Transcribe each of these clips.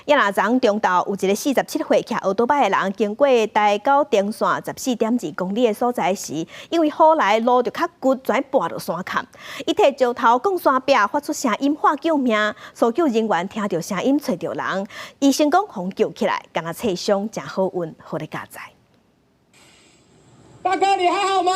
也若昨中晝有一个47歲騎歐多擺的人，經過台九丁線14.2公里的所在時，因為雨來路就較骨，跩跋落山崁。伊提石頭摃山壁，發出聲音喊救命，搜救人員聽著聲音揣著人，伊成功予救起來，敢若切傷誠好運，好咧佳哉。大哥，你還好嗎？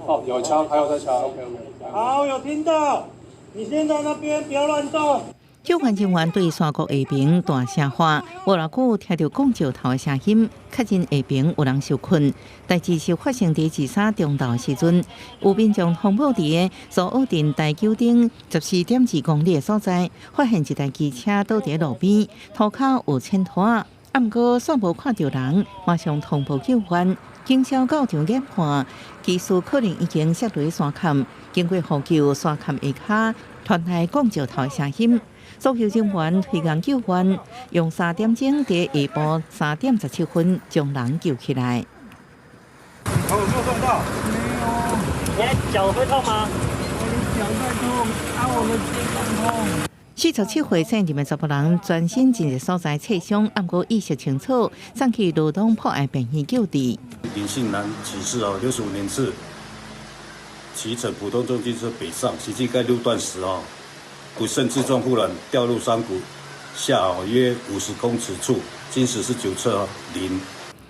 哦，有敲，還有在敲，OK OK。好，有聽到。你先在那邊，不要亂動。救援人員對山谷下爿大聲喊，無偌久聽著摃石頭的聲音，確認下爿有人受困。代誌是發生佇二三中晝時陣，有民眾通報佇蘇澳鎮台九丁14.2公里的所在，發現一台機車倒佇路邊，塗跤有淺土，啊，毋過煞無看著人，馬上通報救援。警消到場研判，機師可能已經摔落山崁，經過呼救，山崁下跤傳來摃石頭的聲音。搜救人員推工救援，用3點鐘佇下晡3點17分將人救起來。頭有沒有撞到？沒有。你腳會痛嗎？我的腳在痛，啊，我的肩膀痛。47歲姓林的查埔人全身真濟所在切傷，毋過意識清楚，送去羅東博愛病院救治。林姓男騎士哦，65年次，騎乘普通重機車北上，行經該路段時哦，不慎自撞護欄，掉入山谷下哦約50公尺處，經時是九測零。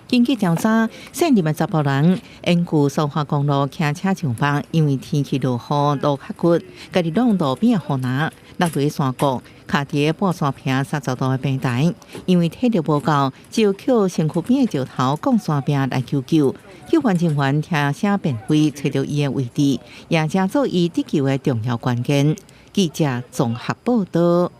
根據調查，姓林的查埔人沿舊蘇花公路騎車上班，因為天氣落雨，路較骨，家己挵路邊的護欄落佇山谷，卡佇跋山坪30度的平台，因為體力無夠，只有靠身軀邊的石頭摃山壁來求救。救援人員聽聲辨位，揣著伊的位置，也成做伊得救的重要關鍵。記者綜合報道。